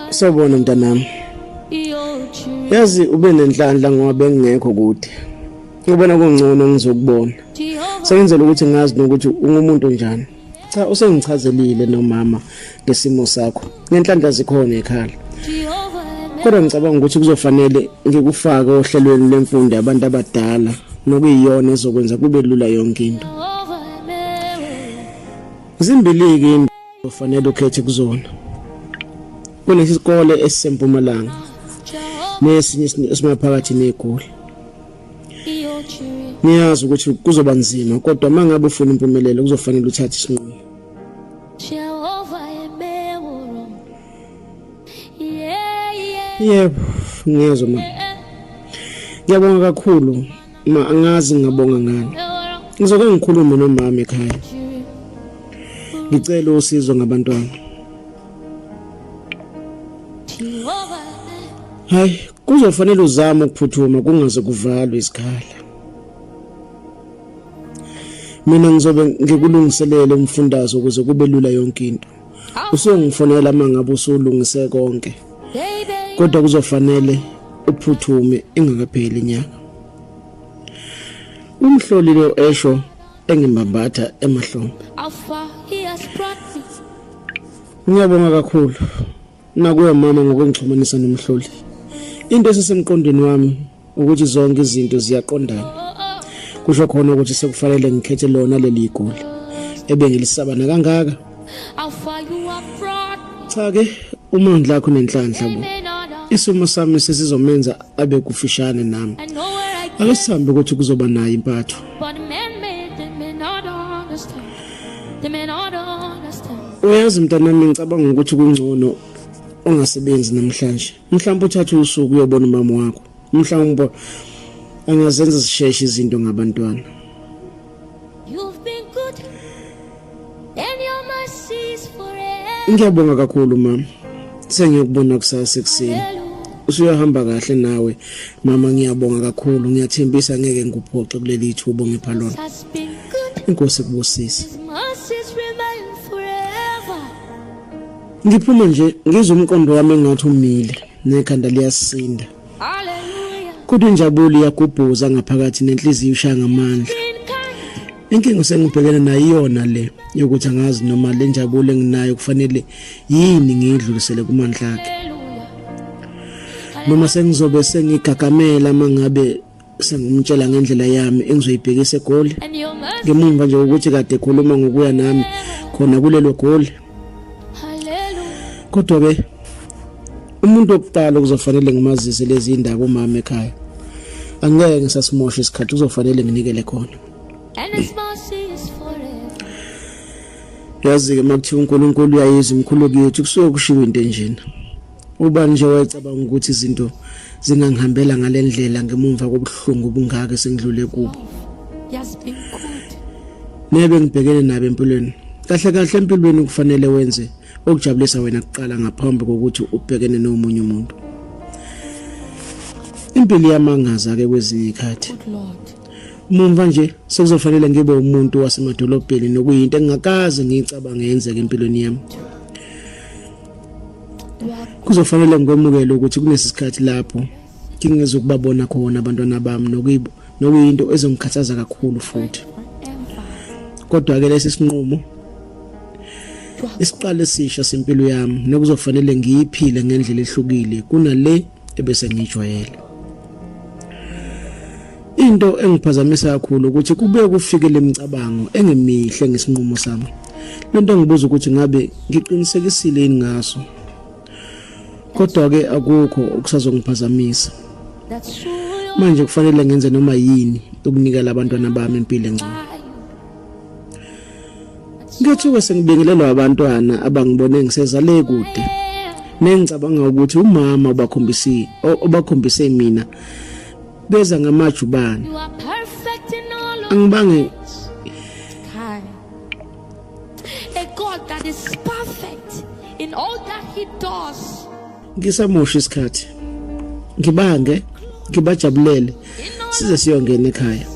Sawubona mntanami. Yazi ube nenhlanhla ngoba bengingekho kude. Ngibona kungcono ngizokubona. Sengenzela ukuthi ngazi nokuthi ungumuntu onjani. Cha usengichazelile nomama ngesimo sakho. Ngenhlanhla zikhona ekhala. Kodwa ngicabanga ukuthi kuzofanele ngikufake ohlelweni lwemfundo yabantu abadala nokuyiyona ezokwenza kube lula yonke into. Zimbili-ke into ofanele ukhethe kuzona. Kunesikole esisempumalanga nesinye esimaphakathi neGoli. Ngiyazi ukuthi kuzoba nzima kodwa uma ngabe ufuna impumelelo kuzofanele uthathe isinqumo. Yebo, ngiyezwa ma. Ngiyabonga kakhulu ma angazi ngingabonga ngani. Ngizoke ngikhulume nomama ekhaya. Ngicela usizo ngabantwana. Hayi, kuzofanele uzame ukuphuthuma kungaze kuvalwe isikhala. Mina ngizobe ngikulungiselele umfundazo ukuze kube lula yonke into. Usuyongifonela uma ngabe usulungise konke. Kodwa kuzofanele uphuthume ingakapheli inyanga. Umhloli lo esho engimbambatha emahlombe. Ngiyabonga kakhulu nakuwe mama ngokungixhumanisa nomhloli. Into esesemqondweni wami ukuthi zonke izinto ziyaqondana. Kusho khona ukuthi sekufanele ngikhethe lona leli igoli ebengilisaba nakangaka. Cha ke umandla akho nenhlanhla bo. Isimo sami sesizomenza abe kufishane nami. Ake sihambe ukuthi kuzoba nayo impatho. Uyazi mntanami ngicabanga ukuthi kungcono ungasebenzi namhlanje. Mhlawumbe uthathe usuku uyobona umama wakho. Mhlawumbe angazenza zisheshe izinto ngabantwana. Ngiyabonga kakhulu mama. Sengiyokubona kusasa ekuseni. Usuyahamba kahle nawe mama ngiyabonga kakhulu ngiyathembisa ngeke ngikuphoxe kuleli thuba ongipha lona. Inkosi ikubusise. Ngiphuma nje ngizwe umqondo wami engathi umile nekhanda liyasinda. Kodwa injabulo iyagubhuza ngaphakathi nenhliziyo ishaya ngamandla. Inkinga sengibhekene nayo iyona le yokuthi angazi noma le njabulo enginayo kufanele yini ngiyidlulisele kumandla akhe. Noma sengizobe sengigagamela mangabe sengimtshela ngendlela yami engizoyibhekisa eGoli ngemumva nje ukuthi kade ekhuluma ngokuya nami khona kulelo goli kodwa ke umuntu wokuqala okuzofanele ngimazise lezi indaba umama ekhaya angeke ngisasimosha isikhathi kuzofanele nginikele khona yazi-ke uma kuthiwa uNkulunkulu uyayizwa imikhuleko yethu kusuke kushiwo into enjena Ubani nje wayecabanga ukuthi izinto zingangihambela ngale ndlela ngemumva kobuhlungu obungaka esengidlule kubo. Nebe ngibhekene nabo empilweni. Kahle kahle empilweni kufanele wenze okujabulisa wena kuqala ngaphambi kokuthi ubhekene nomunye umuntu. Impilo iyamangaza ke kwezinye izikhathi. Mumva nje sekuzofanele ngibe umuntu wasemadolobheni nokuyinto engingakaze ngiyicabange yenzeke empilweni yami. Kuzofanele ngikwemukele ukuthi kunesikhathi lapho ngingezukubabona khona abantwana bami nokuyibo nokuyinto ezongikhathaza kakhulu futhi. Kodwa ke lesi sinqumo isiqalo esisha sempilo yami nokuzofanele ngiyiphile ngendlela ehlukile kunale ebese ngiyijwayele. Into engiphazamisa kakhulu ukuthi kube kufike lemicabango engemihle ngesinqumo sami. Lento engibuza ukuthi ngabe ngiqinisekisile yini ngaso. Kodwa ke akukho okusazongiphazamisa. Manje kufanele ngenze noma yini ukunikela abantwana bami impilo engcono. Ngethuke sengibingelelwa abantwana abangibone ngisezale kude. Nengicabanga ukuthi umama ubakhombisile obakhombise mina beza ngamajubane. Angibange A God that is perfect in all that he does. Ngisamosha isikhathi. Ngibange ngibajabulele size siyongena ekhaya.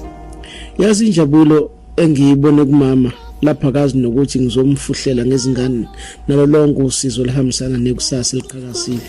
Yazi injabulo engiyibone kumama. Lapha akazi nokuthi ngizomfuhlela ngezingane nalo lonke usizo olihambisana nekusasa eliqhakazile.